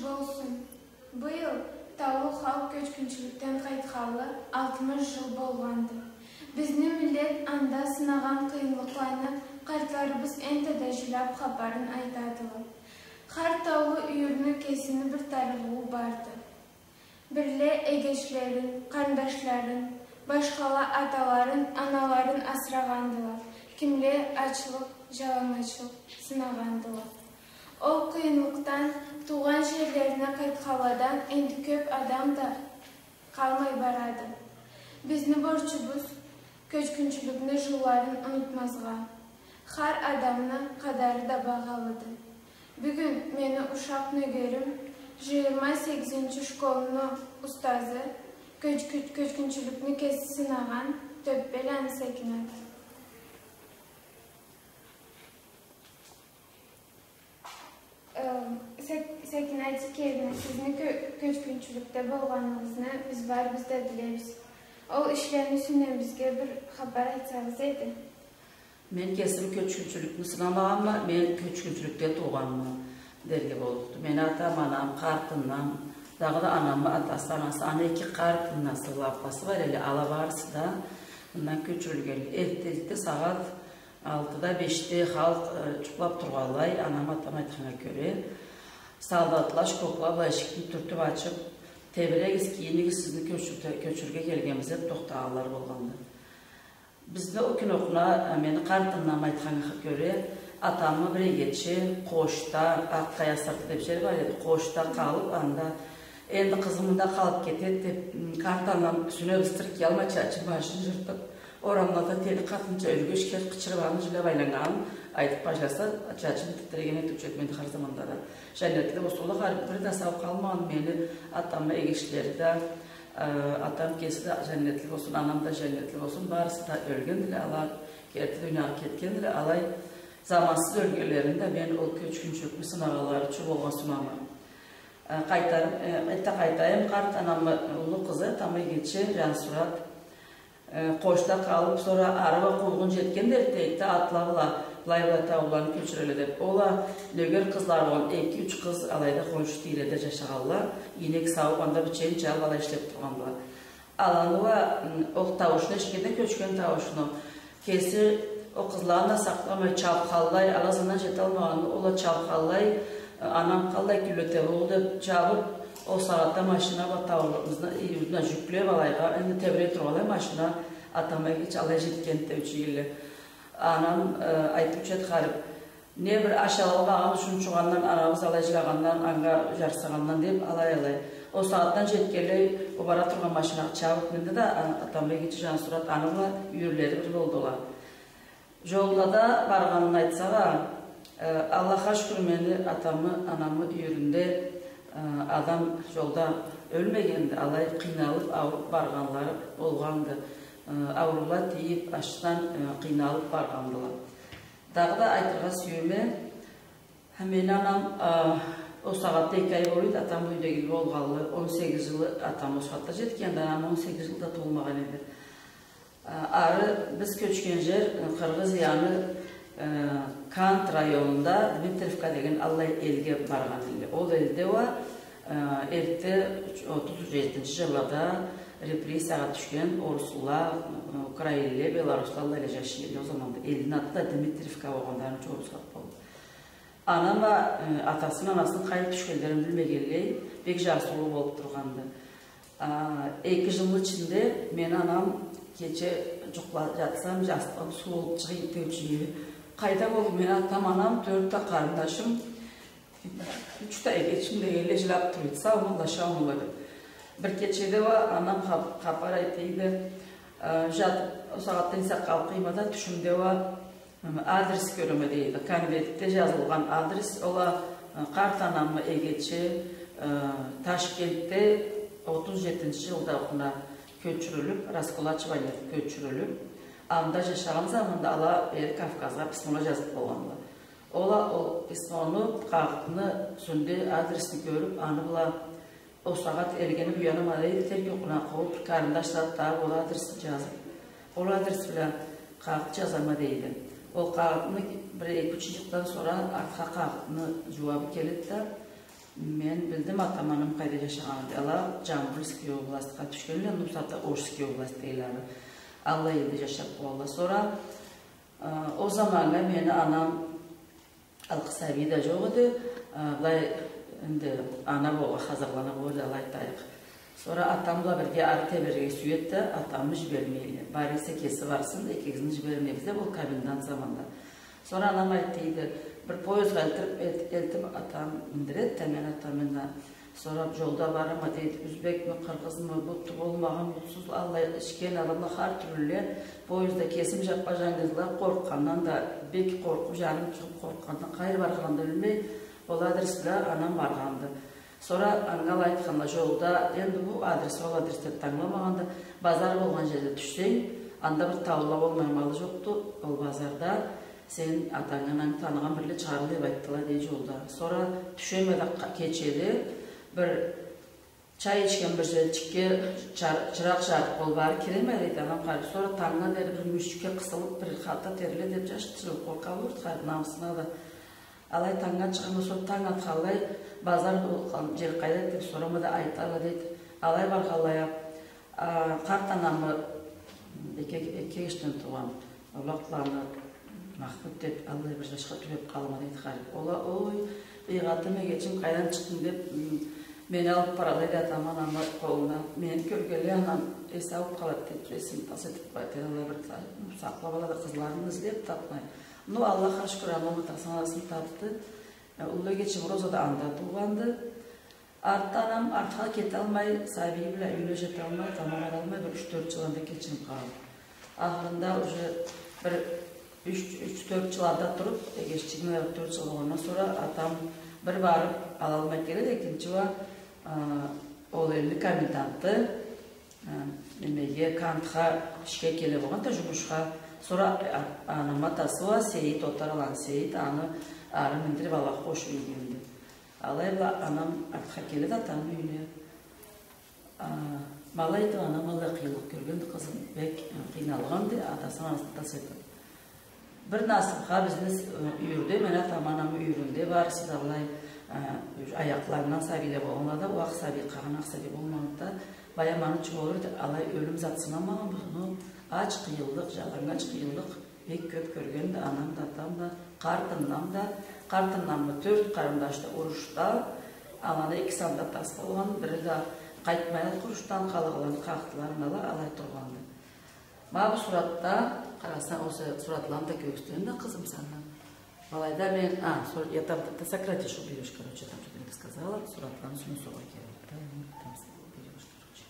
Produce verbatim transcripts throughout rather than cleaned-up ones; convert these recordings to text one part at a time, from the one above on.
Болсун. Быйыл таулу халкъ кёчгюнчюлюкден къайтханлы алтмыш жыл болгъанды. Бизни миллет анда сынагъан къыйынлыкъланы къартларыбыз энтта да жиляп хапарын айтадыла. Хар таулу юйюрню кесини бир тарыгъы барды. Бирле эгечлерин, къарнашларын, башхала аталарын, аналарын асырагъандыла, кимле ачлыкъ, жалангачлыкъ сынагъандыла. Ол къыйынлыкъдан туугъан жерлерине къайтханладан энди кёп адам да къалмай барады. Бизни борчубуз кёчгюнчюлюкню жылларын унутмазгъа, хар адамны къадары да багъалыды. Бюгюн мени ушакъ нёгерим, жыйырма сегизинчи школну устазы, кёч-, кёчгюнчюлюкню кеси сынагъан Тёппеланы Сакинат. Э, Сак-, Сакинат Зикеевна, сизни кё-, кёчгюнчюлюкде болгъаныгъызны биз барыбыз да билебиз. Ол ишлени юсюнден бизге бир хапар айтсагъыз эди. Мен кесим кёчгюнчюлюкню сынамагъанма, мен кёчгюнчюлюкде туугъанма дерге боллукъду. Мени атам, анам, къарт анам, дагъыда анамы атасы, анасы, аны эки къарт анасы бла апасы бар эле, ала барысы да мындан кёчюрюлгенле. Эртте, эртте сагъат алтыда, бешде халкъ, э, жукълап тургъанлай, анам, атам айтханнга кёре, солдатла шкокла бла эшикни тюртюп ачып, «Тебирегиз, кийинигиз, сизни кёчюрте-, кёчюрюрге келгенбиз», — деп тохтагъанла болгъанды. Бизде ол кюн окъуна, э, мени къарт анам айтханнга кёре, атамы бир эгечи Къошда, Акъ Къая сырты деп жер бар эди, Къошда къалып, анда, «Энди къызым мында къалып кетеди», — деп, м, къарт анам юсюне быстырып киялмай, чачын-башын жыртып, орамлада тели къатынча ёрге-ёрге къычырып, аны жиляп айланнганын айтып башласа, чачын битип тебиреген этиучю эди мен хар заманда да. Жаннетли болсун, ол а къарып, бири да сау къалмагъан, мени атамы эгечлери да, э, атам кеси да жаннетли болсун, анам да жаннетли болсун, барысы да ёлгендиле, ала керти дуниягъа кетгендиле, алай замансыз ёлгенлерин да мен ол кёчгюнчюлюкню сынагъанлары ючюн болгъан сунама. Э, къайтарым, э, энтта къайтайым, къарт анамы уллу къызы, атамы эгечи Жансурат, э, Къошда къалып, сора ары бла къуугъун жетгенди, эртте-эртте атла бла, былай бла таулуланы кёчюрелле деп. Ол а нёгер къызлары болгъан, эки-юч къыз алайда хоншу тийреде жашагъанла, ийнек сауып, анда бичен чалып, алай ишлеп тургъанла. Аланы уа, м, ол тауушну эшитгенде, кёчген тауушну, кеси ол къызларын да сакъламай, чабханлай, ала ызындан жеталмагъанын, ол а чабханлай, э, анам къаллай кюллете болду деп чабып, ол сагъатда машина бла таулуланы юйюрюне жюклеп алайгъа, энди тебире тургъанлай машина, атам эгечи алай жетгенди деучю эдиле. Анам, э, айтыучу эди харип, не бир аш алалмагъан ючюн чугъандан, анабыз алай жылагъандан, анга жарсагъандан деп, алай-алай. Ол сагъатдан жетгенлей, ол бара тургъан машинагъа чабып минди да, а-, атам эгечи Жансурат, аны бла юйюрлери бир болдула. Жолда да баргъанын айтсакъ а, э, Аллахха шукур, мени атамы, анамы юйюрюнде, э, адам жолда ёлмегенди, алай къыйналып, аууруп баргъанлары болгъанды. Э, ауруула тийип, ачдан, э, къыйналып баргъандыла. Дагъыда айтыргъа сюеме, хы, мени анам, а, ол сагъатда эки ай болур эди атам бу юйдегили болгъанлы, он сегиз жылы атам ол сагъатда жетгенди, анам он сегиз жыл да толмагъан эди. А, ары биз кёчген жер, э, Къыргъыз яны, э, Кант районунда Дмитриевка деген аллай элге баргъан эдиле. Ол элде уа, э, эртте отуз жетинчи жыллада репрессиягъа тюшген орусла, э, украинле, белорусла аллай эле жашай эдиле. Ол заманда элни аты да Дмитриевка болгъанды, аны ючюн орус ат болду. Анам а, э, атасын, анасын къайда тюшгенлерин билмегенлей, бек жарсыулу болуп тургъанды. А, эки жылны ичинде мени анам кече жукълап жатсам, жастыгъым суу болуп чыгъа эди деучю эди. Къайда болду мени атам, анам, тёрт да къарындашым, юч да эгечим дегенлей жылап тура эди, саумулла, шаумулла деп. Бир кечеде уа анам хап-, хапар айта эди, э, жат-, ол сагъатда инсан къалкъыйма да, тюшюмде уа Адрес кёреме, дейди. Конвертде жазылгъан адрес. Ол а, э, къарт анамы эгечи, э, Ташкентде отуз жетинчи жылда окъуна кёчюрюлюп, раскулачивание кёчюрюлюп, анда жашагъан заманда ала бери Кавказгъа письмола жазып болгъанла. Ол а ол письмону, къагъытны юсюнде адресни кёрюп, аны бла Ол сагъат эргенип уянама, дейди, терк окъуна къобуп, бир къарындаш зат табып, ол адрес жазып, ол адрес бла къагъыт жазама, дейди. Ол къагъытны бир эки-юч жылдан сора артха къагъытны жууабы келеди да, Мен билдим атам-анам къайда жашагъанын. Ала Жамбульский областха тюшгенле, ну, сагъатда Ошский область дейле. Аллай элде жашап болгъанла. Сора, э, ол заманнга мени анам алкъын сабий да жокъ эди. Э, былай, энди, ана болургъа хазырлана болур эди, алай айтайыкъ. Сора атам бла бирге ары теберирге сюеди да, атамы жибермейле. Бар эсе кеси барсын, экигизни жибермейбиз деб, ол комендант заманда. Сора анам айтды эди, бир поездгъа элтип, элт-, элтип атам миндиреди да, мен атам мында. Сора жолда барама дейди, узбекми, къыргъызмы, буту болмагъан, бутсуз, аллай ичген адамла хар тюрлюле, поездда кесим жаппа-жангызла, къоркъгъандан да, бек къоркъуп, жаным чыгъып къоркъгъандан, къайры баргъанын да билмей, ол адрес бла анам баргъанды. Сора анга айтханла жолда, энди бу адрес, ол адрес деб тангыламагъанды, базар болгъан жерде тюшсенг, анда бир таулула болмай амалы жокъду, ол базарда сен атангы, анангы таныгъан бирле чыгъарла деб айтдыла, дейди, жолда. Сора тюшеме да къа-, кечеде бир чай ичген бир жерчикге чар-, чыракъ жарыкъ болуп бары киреме, дейди, анам къарап. Сора тангнга дери бир мюйюшчюкге къысылып, бир халта терле деп, жаш чыгъып къоркъа болурду, къарып, намысына да. Алай тангнга чыгъама, сора танг атханлай, базар болгъан жер къайда деп сорама да, айталла, дейди. Алай баргъанлай а, а, къарт анамы эки, эки кишиден туугъан улакъланы Махмут деп, аллай бир жашха тюбеп къалама, дейди, къарып. Ол а, ой, бийгъатым, эгечим, къайдан чыкъдынг деп, м, мени алып баралла эди атам-анамы къолуна. Мени кёргенлей анам эс алып къалады деп, эсин тас этип къояды, аллай бир та-, сакълап алады, къызларын излеп тапмай. Ну, Аллахха шукур, анам атасын, анасын тапды. Э, уллу эгечим Роза да анда туугъанды. Артда анам артха кеталмай, сабийи бла юйюне жеталмай, тамакъ алалмай, бир юч-тёрт жыл анда кечинип къалды. Ахырында уже бир юч, юч-тёрт жыл анда туруп, эгеччигим да ёлюп тёрт жыл болгъандан сора атам бир барып алалмай келеди, экинчи уа, а, ол элни комендантды, а, немеге, кантха ишге келе болгъанды жумушха. Сора, а, анамы атасы уа Сейит, Отар аланы Сейит, аны ары миндирип, ала къошуп ийгенди. Алай бла анам артха келеди атамы юйюне. А, ма алайды, анам аллай къыйынлыкъ кёргенди, къызым, бек, э, къыйналгъанды, атасын, анасын тас этип. Бир насыпха бизни, э, юйюрде, мени атам-анамы юйюрюнде барысы да алай, э, аякъларындан сабийле болгъанла да, уакъ сабий, къагъанакъ сабий болмагъанды да, баям, аны чы болур эди, алай ёлюм зат сынамагъанбыз, но ач къыйынлыкъ, жалангач къыйынлыкъ, бек кёп кёргенди анам да, атам да, къарт анам да, къарт анамы тёрт къарындаш да урушда, аланы экиси анда тас болгъан, бири да къайтмайла урушдан, къалгъанланы къакъдыла, ма алай тургъанды. Ма бу суратда къарасанг, ол суратланы да кёргюзтеме да, къызым, сагъа. Ма алайда мен, а, сора, я там, ты сократишь, уберёшь, короче, там что-то не досказала, суратланы юсюне сора келеди. Да, ну, там уберёшь, короче.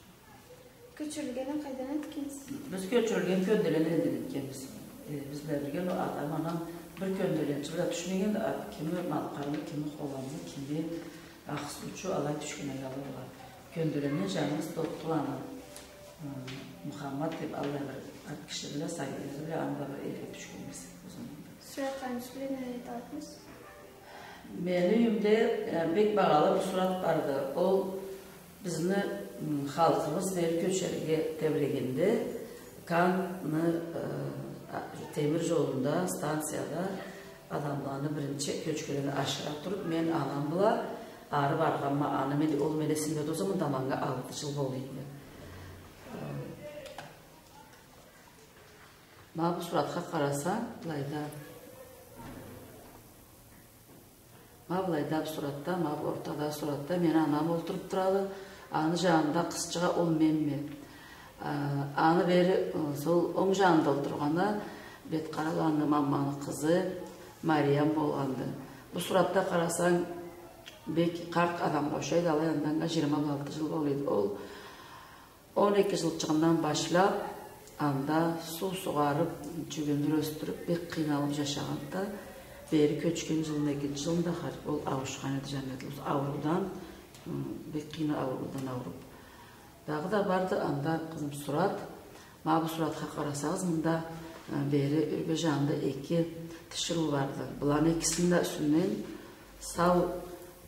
Кёчюрюлгенин къайдан этгенсиз? Биз кёчюрюлген Кёнделен элден этгенбиз. Э, биз бла бирге, но атам-анам бир Кёнделенчи бла тюшмеген, а, кими Малкъарлы, кими Холамлы, кими Акъсучу, алай тюшген аялы бла. Кёнделенден жангыз Токътуланы, ы, Мухаммат деп аллай бир киши бла, сабийлери бла, аны бла бир элге тюшгенбиз ол заманда. Суратланы юсю бла не айталлыкъсыз? Мени юйюмде, э, бек багъалы бир сурат барды. Ол бизни, м, халкъыбыз бери кёчерге тебрегенде, Кантны, э, а, темир жолунда, станцияда адамланы биринчи кёчгенлени ашыра туруп, мен анам бла ары баргъанма, аны мен, ол мени эсимдеди, ол заманда манга алты жыл болур эди. Э, ма бу суратха къарасанг, былайда. Ма былайда бу суратда, ма бу ортада суратда мени анам олтуруп турады. Аны жанында къызчыгъы ол менме. А, аны бери, ы, сол онг жанында олтургъаны Беткъараланы маманы къызы Мариям болгъанды. Бу суратда къарасанг, бек къарт адамгъа ошайды, алай андан жыйырма алты жыл болур эди. Ол Он эки жылчыгъындан башлап, анда суу сугъарып, чюгюндюр ёсдюрюп, бек къыйналып жашагъанды да, бери кёчген жылны экинчи жылында къарт ол ауушхан эди, жаннетлик болсун, ауруудан, м, бек къыйын ауруудан ауруп. Дагъыда барды анда, къызым, сурат. Ма бу суратха къарасагъыз, мында, э, бери юрге жанында эки тиширыу барды. Буланы экисини да юсюнден сау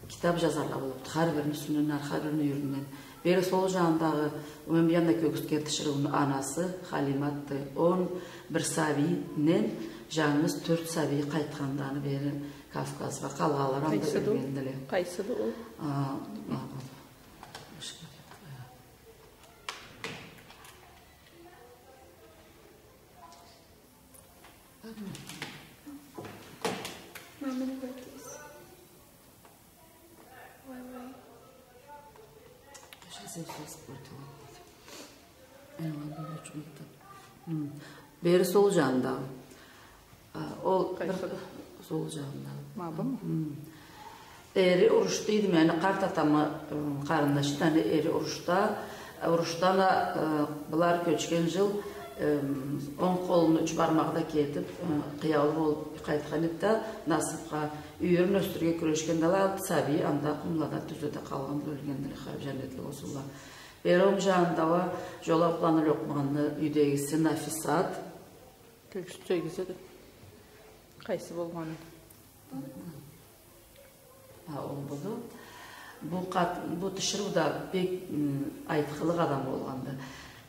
китап жазаргъа боллукъду. Хар бирини юсюнден, хар бирини юйюрюнден. Бери сол жанындагъы, мен бу анда кёргюзтген тиширыуну анасы Халиматды. Он бир сабийинден Жангыз тёрт сабий къайтханды аны бери Кавказгъа, къалгъанлары анда ёлгендиле. Къайсыды ол? А, а, бу. Мамин бакис. Бери сол жанында. А, ол бир... Къайсы? Сол жанында. Ма буму? Хы. Эри урушда эди, мени къарт атамы, ы, къарындашы да, аны эри урушда. Урушдан а, ы, былар кёчген жыл, ы, онг къолуну юч бармагъы да кетип, ы, къыяулу болуп къайтхан эди да, насыпха, юйюрюн ёсдюрюрге кюрешгенде ала алты сабий анда къумлада, тюзледе къалгъан, ёлгендиле, хар жаннетли болсунла. Бери онг жанында уа Жолапланы Лёкъманны юйдегиси Нафисат. Кёргюзтсегиз эди. Къайсы болгъанын. А, ол буду. Бу къат-, бу тиширыу да бек, м, айтхылыкъ адам болгъанды.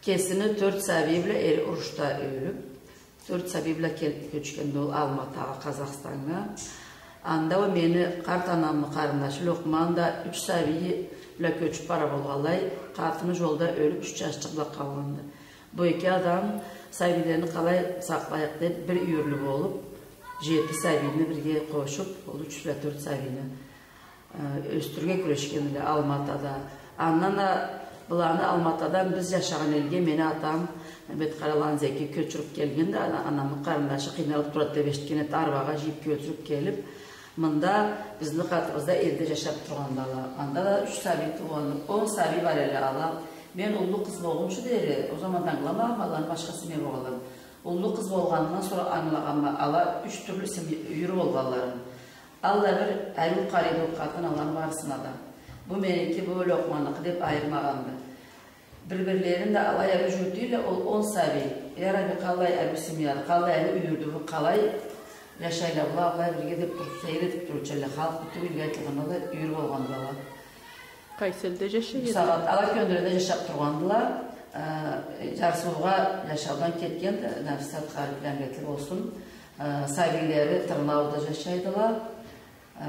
Кесини тёрт сабийи бла эри урушда ёлюп, тёрт сабийи бла келип кёчгенди ол Алматагъа, Къазахстаннга. Анда уа мени къарт анамы къарындашы Лёкъман да юч сабийи бла кёчюп бара болгъанлай, къатыны жолда ёлюп, юч жашчыкъ бла къалгъанды. Бу эки адам сабийлени къалай сакълайыкъ деп, бир юйюрлю болуп, жети сабийни бирге къошуп, ол юч бла тёрт сабийни, э, ёсдюрюрге кюрешгендиле Алматада. Андан а быланы Алматадан биз жашагъан элге мени атам, Беткъараланы Зеки кёчюрюп келгенди, ана-, анамы къарындашы къыйналып турады деп эшитген эди, арбагъа жыйып кёчюрюп келип, мында бизни къатыбызда элде жашап тургъандыла. Анда да юч сабий туугъанды, он сабий бар эле ала. Мен уллу къыз болгъунчу дери, ол заманда ангыламагъанма аланы башха семья болгъанларын. Уллу къыз болгъанымдан сора ангылагъанма ала юч тюрлю семья, юйюр болгъанларын. Аллай бир ариу къарыйды ол къатын аланы барысына да. Бу меники, бу Лёкъманныкъы деп айырмагъанды. Бир-бирлерин да алай ариу жюрютюйле ол он сабий. Я Рабби, къаллай ариу семьяды, къаллай ариу юйюрдю бу, къалай жашайла была аллай бирге деп туруп, сейир этип турурча эле, халкъ бютеу элге айтылгъанда да юйюр болгъандыла. Къайсы элде жашай эди? Бусагъат ала Кёндиреде жашап тургъандыла. Э, жарсыугъа жашаудан кетген, Нафисат Харип, рахметли болсун. Э, сабийлери Тырныаууда жашайдыла. Э,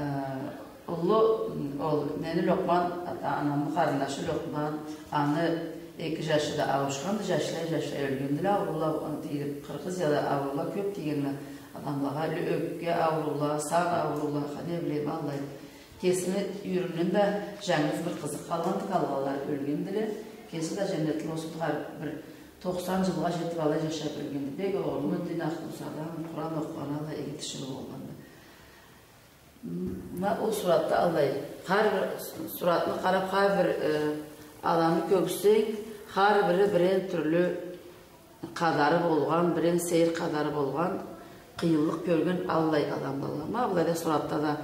уллу, ол, мени Лёкъман, ата-, анамы къарындашы Лёкъман, аны эки жашы да ауушханды, жашлай-жашлай ёлгендиле, ауруула, аны тийип, Къыргъызияда ауруула кёп тийгенди адамлагъа, лё-, ёпке ауруула, сан ауруула, ха, не билейим, аллай. Кесини юйюрюнден да жангыз бир къызы къалгъанды, къалгъанла ёлгендиле. Кеси да жаннетли болсун, хар бир токъсан жылгъа жетип алай жашап ёлгенди. Бек огъурлу, дин ахлусу адам, Къуран окъугъан, аллай иги тиширыу болгъанды. Ма ол суратда аллай. Хар бир суратны къарап, хар бир, э, адамны кёргюзтсенг, хар бири бирен тюрлю къадары болгъан, бирен сейир къадары болгъан, къыйынлыкъ кёрген аллай адамдыла. Ма былайда суратда да,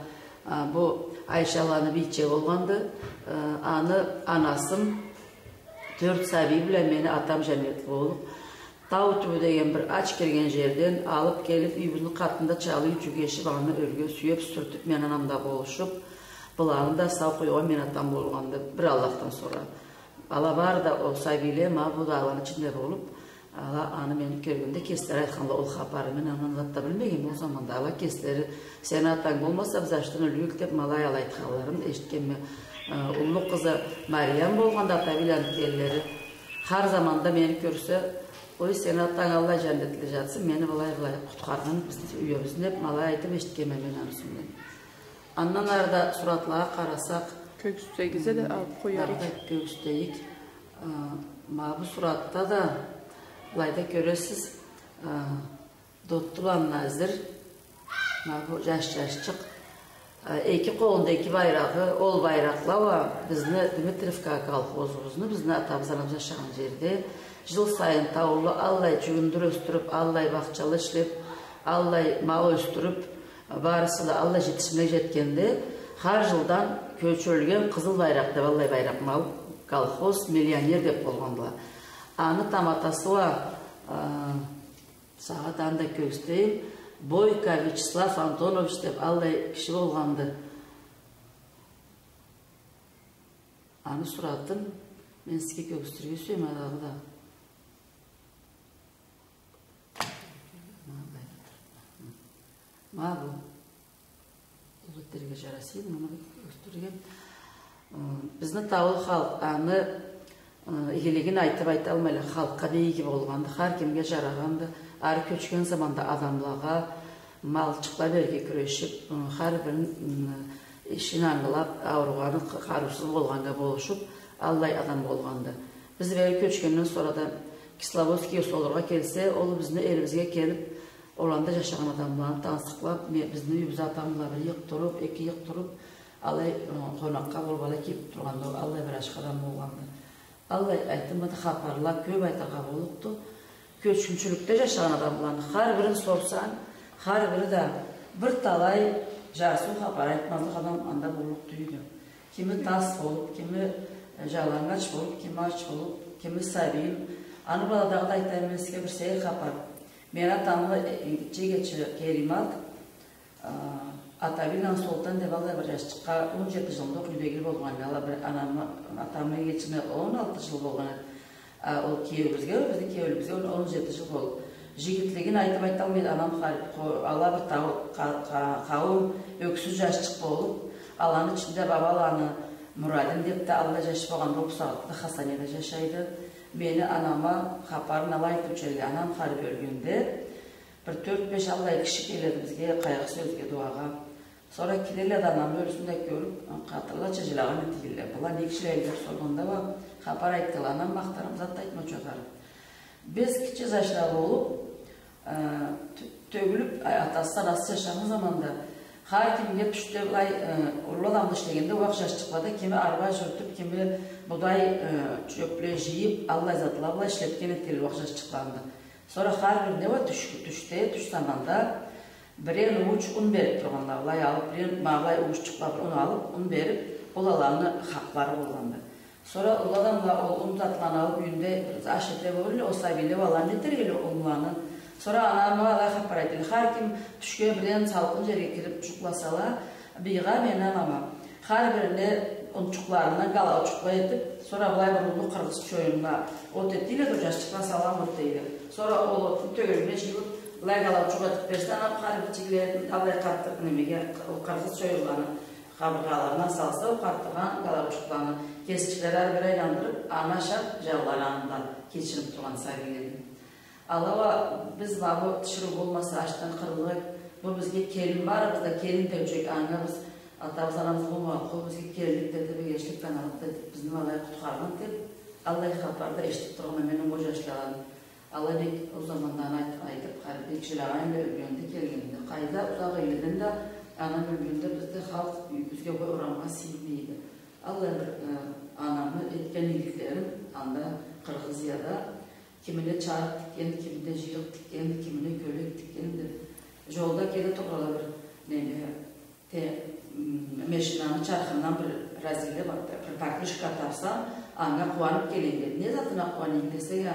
а, бу Айшаланы бийче болгъанды. Э, аны анасым тёрт сабий бла мени атам жаннетли болуп, Тау Тюбю деген бир ач кирген жерден алып келип, юйюбюзню къатында чалый джюгешип, аны ёлге сюеп, сюртюп, мен анам да болушуп, быланы да сау къойгъан мен атам болгъанды, бир Аллахдан сора. Ала бары да ол сабийле, ма бу да аланы ичинде болуп, ала аны мени кёргенде кеслери айтханла ол хапарны, мен андан зат да билмегенме ол заманда. Ала кеслери, сени атанг болмаса, биз ачдан ёлюрюк деп, ма алай айтханларын эшитгенме. Э, уллу къызы Мариям болгъанды, Атабийланы келинлери. Хар заманда мени кёрсе, ой, сени атанг аллай жаннетли жатсын, мени былай-былай къутхаргъан бизни юйюбюзню деп, ма алай айтып эшитгенме мен аны юсюнден. Андан ары да суратлагъа къарасакъ, кёргюзтсегиз да, алып къоярыкъ. Дагъыда кёргюзтейик. А, ма бу суратда да, былайда кёресиз, а, Доттуланы Назир, ма бу жаш-жашчыкъ, а, эки къолунда эки байрагъы, ол байракъла уа бизни Дмитриевка колхозубузну, бизни атабыз, анабыз жашагъан жерде, жыл сайын таулула аллай джюгюндюр ёсдюрюп, аллай бахчала ишлеп, аллай мал ёсдюрюп, барысы да аллай джетишимге джетгенде, хар джылдан кёчюрюлген къызыл байракъ деп аллай байракъ, ма бу колхоз миллионер деп болгъандыла. Аны таматасы уа, а, сагъат анда кёргюзтейим, Бойко Вячеслав Антонович деп аллай киши болгъанды. Аны суратын мен сизге кёргюзтюрге сюеме дагъыда. Ма бу. Уллу этерге жарасыйды муну ёсдюрюрге. Э, бизни таулу халкъ аны, э, игилигин айтып айталмайла, халкъгъа бек иги болгъанды, хар кимге жарагъанды. Ары кёчген заманда адамлагъа малчыкъла берирге кюрешип, э, хар бирин, м, ишин ангылап, ауругъанын, къ-, къарыусуз болгъаннга болушуп, аллай адам болгъанды. Биз бери кёчгенден сора да Кисловодскийге солургъа келсе, ол бизни элибизге келип, ол анда жашагъан адамланы тансыкълап, ме-, бизни юйюбюзде атам бла бир ыйыкъ туруп, эки ыйыкъ туруп, алай, ы, къонакъгъа болуп алай келип тургъанды, ол аллай бир ашхы адам болгъанды. Аллай айтылмады хапарла кёп айтыргъа боллукъду. Кёчгюнчюлюкде жашагъан адамланы хар бирин сорсанг, хар бири да бир талай жарсыу хапар айтмазлыкъ адам анда боллукъ тюйюлдю. Кими тас болуп, кими, э, жалангач болуп, кими ач болуп, кими сабийим. Аны бла дагъыда айтайым мен сизге бир сейир хапар. Мени атамы, э, гитче-гитче Керимат, а, Атабийланы Солтан деп аллай бир жашчыкъгъа он жети жылында окъуйдагъы болгъан, ала бир анамы, атамы гечине он алты жыл болгъан эди. А, ол киеуюбюзге, бизни киеуюбюзге он, он жети жыл болуп. Жигитлигин айтып айталмайды, анам хар-, хо-, ала бир тау-, къа-, къа-, къауум ёксюз жашчыкъ болуп, аланы ичинде Бабаланы Мурадин деп да аллай жаш болгъанды, ол бусагъатда Хасанияда жашайды. Мени анама хапарын алай айтыучу эди, анам харип ёлгенде, бир тёрт-беш аллай киши келеди бизге къайгъы сёзге, дуагъа. Сора кирелле да анамы ёлюсюн да кёрюп, къатырлача жилагъан этелле. Была нек жилейди деп соргъанда уа, хапар айтдыла, анам махтарым зат да айтмаучу эди. Биз гитче жашла болуп, э, тё-, тёгюлюп, а-, атасыз-анасыз жашагъан заманда, хар кимге тюшде былай, э, уллу адамла ишлегенде, уакъ жашчыкълада кими арба жюрютюп, кими будай, э, чёпле жыйып, аллай затла бла ишлетген этелле уакъ жашчыкъланы. Сора хар бирине уа тюш-, тюшде, тюш заманда, бирен ууч ун берип тургъанла, былай алып, бирен, ма былай ууччукъла бир ун алып, ун берип, ол аланы хакълары болгъанды. Сора ол адамла ол ун затланы алып, юйюнде аш эте болур элле, ол сабийле уа аланы не этерге элле, унланы. Сора анама алай хапар айтдыла, хар ким тюшге бирен салкъын жерге кирип жукъласала, быйгъа мени анама. Хар бирине унчукъларындан галаучукъла этип, сора былай бир уллу къыргъыз чоюнда от этелле да, жашчыкъла салам от дейле. Сора ол отну тёгерегине жыйылып, былай галаучукъ этип берсе, анам хар бирчигине аллай къартыргъан немеге, ол къыргъыз чоюнланы къабыргъаларына салса, ол къартыргъан галаучукъланы кесичлери ары бери айландырып, аны ашап, жанлары анда кечинип тургъан сабийлени. Ала уа биз ма бу тиширыу болмаса, ачдан къырыллыкъ эдик. Бу бизге келин, барыбыз да келин деучю эдик. Анга биз атабыз, анабыз болмагъанлыкъгъа, ол бизге келинлик да, тебегечлик да, аналыкъ да этип, бизни алай къутхаргъан деп, аллай хапар да эшитип тургъанма мен ол жашлагъа. Ала бек ол заманда аны айт-, айтып, харип бек жилагъан элле, ёлгенде, келгенде. Къайда, узакъ элледен да, анам ёлгенде бизде халкъ юйюбюзге, урамгъа сыйынмай эди. Аллай бир, э, анамы этген игиликлерин анда, Къыргъызияда, кимине чарыкъ тикгенди, кимине жыйрыкъ тикгенди, кимине кёлек тикгенди. Жолда келе тургъанлай бир неме, те-, м, машинаны чархындан бир разиле барды, бир покрышка тапсам, анга къууанып келген эди. Не затына къууанайым десе, я,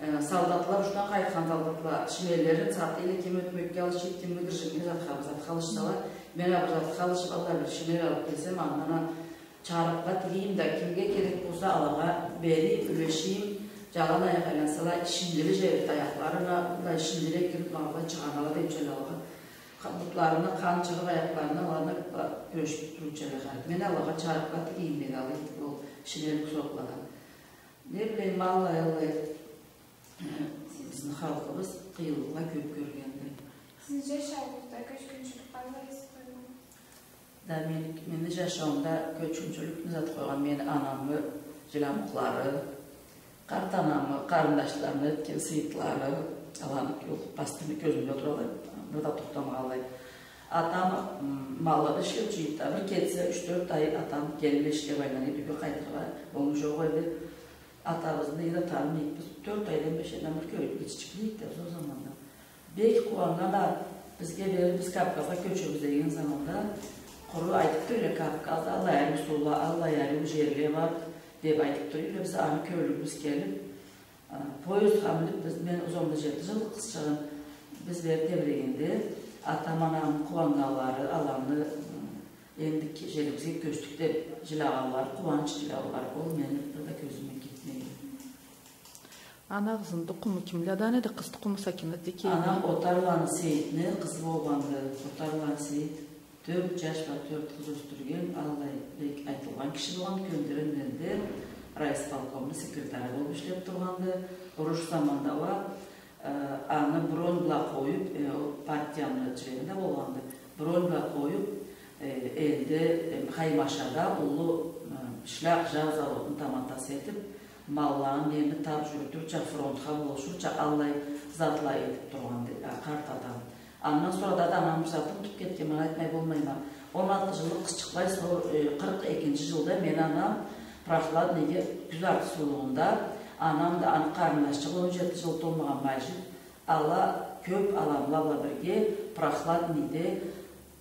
э, солдатла, урушдан къайтхан солдатла шинеллерин сатыйла, ким ётмекге алышып, ким гыржыннга, затха, затха алышсала, мен а бир затха алышып, аллай бир шинель алып келсем, андан а чарыкъла тигейим да, кимге керек болса, алагъа берейим, юлешейим. Жалан аякъ айлансала, шиндири жиберди аякъларына, былай шиндири кирип, ма былай чыгъанала деучю эдиле алагъа. Къа-, бутларына къан чыгъып, аякъларына, аланы, а, кюрешип туручу эдиле харип. Мен алагъа чарыкъла тигейим дегенлей, ол шинель кусокладан. Не билейим, аллай, аллай, э, бизни халкъыбыз къыйынлыкъла кёп кёргенди. Сизни жашауугъузда кёчгюнчюлюк къалай из къойгъан? Да, мени, мени жашауумда кёчгюнчюлюк не зат къойгъан, мени анамы жилямукълары, къарт анамы къарындашларына этген сыйытлары, аланы кё-, постоянно кёзюмде туралла, бир да тохтамагъанлай. Атам, м, маллада ишлеучю эди да, бир кетсе, юч-тёрт ай атам келмей ишлеп айлана эди, юйге къайтыргъа онгу жокъ эди. Атабызны да танымай эдик биз, тёрт айдан, беш айдан бир кёрюп етишчиклей эдик да биз ол заманда. Бек къууаннганла, бизге бери биз Кавказгъа кёчебиз деген заманда, къуру айтып тура эдиле, Кавказда аллай ариу суула, аллай ариу жерле бар деп айтып тура эдиле, биз аны кёргюбюз келип, а, поездге минип биз, мен ол заманда жети жыллыкъ къызчыгъым, биз бери тебирегенде, атам, анам къууаннганлары, аланы, м, энди ке-, жерибизге кёчдюк деп жилагъанлары, къууанч жилаулары, ол мени бир да кёзюмден кетмейди. Ана ыгъызны тукъуму кимледен эди, къыз тукъуму Сакинат экен. Анам Отарланы Сейитни къызы болгъанды. Отарланы Сейит тёрт джаш бла тёрт къыз ёсдюрген, аллай бек айтылгъан киши болгъан, Кёндирен элде райисполкомну секретары болуп ишлеп тургъанды. Уруш заманда уа, э, аны бронь бла къоюп, э, ол партияны члени да болгъанды. Бронь бла къоюп, э, элде, э, Хаймашада уллу, э, шлях жагъ заводну таматасы этип, малланы, нени тап жюрютюрча, фронтха болушурча, аллай затла этип тургъанды, э, къарт атам. Андан сора да анам бир зат унутуп кетген, мен айтмай болмайма. Он алты джыллыкъ къызчыкълай, сора, э, къыркъ экинчи джылда мени анам Прохладныйге кюз арты суулугъунда, анам да, аны къарындашчыгъы, он джети джыл толмагъан Маджит, ала кёп адамла бла бирге Прохладныйде,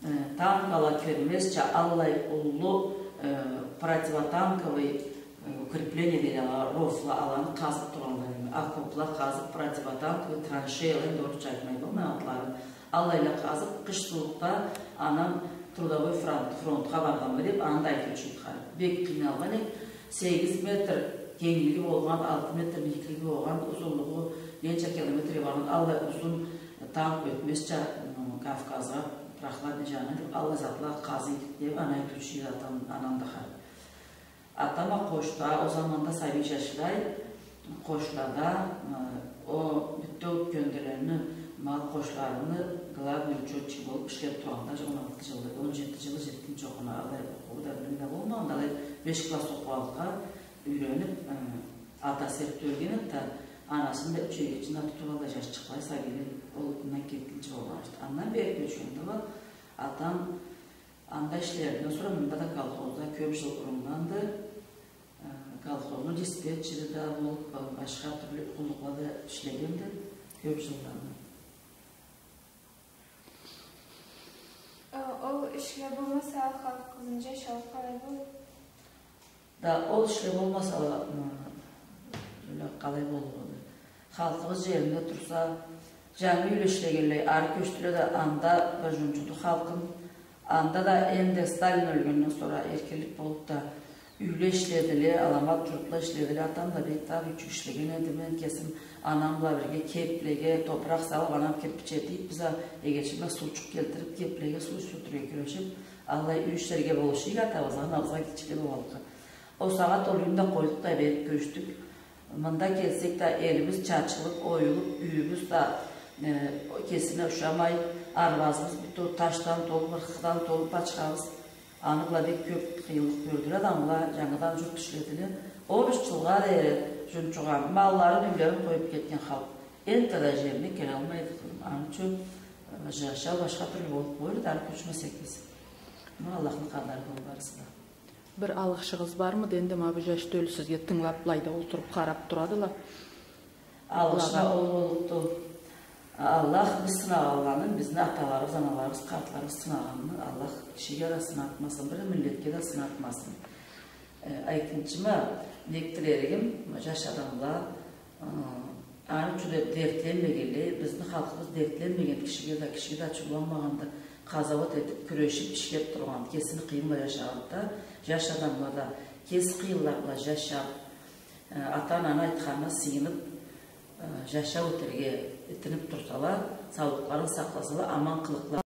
э, танкла кирмезча, аллай уллу, э, противотанковый, э, укрепление дейди ала, ровла, аланы къазып тургъанла, окопла къазып, противотанковый траншеяла, энди орусча айтмай болмай атларын. Аллайла къазып, къыш сууукъда анам трудовой фронт, фронтха баргъанма деп, аны да айтыучу эди. Бек къыйналгъан эдик. Сегиз метр кенглиги болгъан, алты метр бийиклиги болгъан, узунлугъу ненча километрге баргъан, аллай узун танк ётмезча, м, Кавказгъа, Прохладный джанына деп, аллай затла къаза эдик деп, аны айтыучу эди атам, анам да хар. Атам а къошда, ол заманда сабий джашлай, къошлада, э, ол бютеу Кёндиренни мал къошларыны главный учётчик болуп ишлеп тургъанды, он алты джылда, он джети джылы джетгинчи окъуна, алай окъуу да, билим да болмагъанды, алай беш класс окъугъанлыкъгъа юйренип, э, атасы эртте ёлген эди да, анасыны да юч эгечини да тутуп, алай джашчыкълай сабийле, ол мындан кетгинчи болгъан эди. Андан бери кёчгенде уа атам анда ишлерден сора мында да колхозда кёп джыл уруннганды. Э, колхозну диспетчери да болуп, э, башха тюрлю къуллукъла да ишлегенди кёп джылланы. Э, ол ишле болмаса, халкъ къызынча шалкъалай болур. Да, ол ишле болмаса, м, бёле къалай болур эди. Халкъыбыз джеринде турса, джангы юйле ишлегенлей, ары кёчдюле да, анда бир джунчуду халкъым. Анда да энди Сталин ёлгенден сора эркинлик болуп да, юйле ишледиле, аламат джуртла ишледиле. Атам да бек да бийчик ишлеген эди. Мен кесим анам бла бирге кеплеге топуракъ салып, анам кирпич этип, биз а эгечим бла суучукъ келтирип, кеплеге суу сюртюрге кюрешип, аллай юй ишлерге болуша эдик атабызгъа, анабызгъа гитче болгъанлыкъгъа. Ол сагъат ол юйню да къойдукъ да, берип кёчдюк. Мында келсек да, элибиз чачылып, оюлуп, юйюбюз да, э, кесине ушамай, арбазыбыз бютеу ташдан толуп, ырхыдан толуп, бачхабыз. Аны бла бек кёп къыйынлыкъ кёрдюле да, аны бла джангыдан джурт ишледиле. Он юч джылгъа дери джунчугъан, малларын, юйлерин къоюп кетген халкъ. Энтта да джерине келалмайды. Аны ючюн, э, джашау башха тюрлю болуп къоюлду, ары кёчмесек биз. Ма Аллахны къадары болур барысы да. Бир алгъышыгъыз бармыды? Энди ма бу джаш тёлю сизге тынгылап, былайда олтуруп къарап турадыла. Алгъышла ол боллукъду. Аллах биз сынагъанланы, бизни аталарыбыз, аналарыбыз, къартларыбыз сынагъанны Аллах кишиге да сынатмасын, бир миллетге да сынатмасын. Э, айтыучума, нек тилеригим, джаш адамла, э, аны ючюн деб дертленмегенлей, бизни халкъыбыз дертленмеген, кишиге да, кишиге да ачыуланмагъанды, къазауат этиб, кюрешиб, ишлеб тургъан, кесини къыйын бла джашагъанды да, джаш адамла да кеси къыйынла бла джашаб, э, ата-ананы айтханына сыйыныб, э, джашау этерге итиниб турсала, саулукъларын сакъласала, аман къылыкъла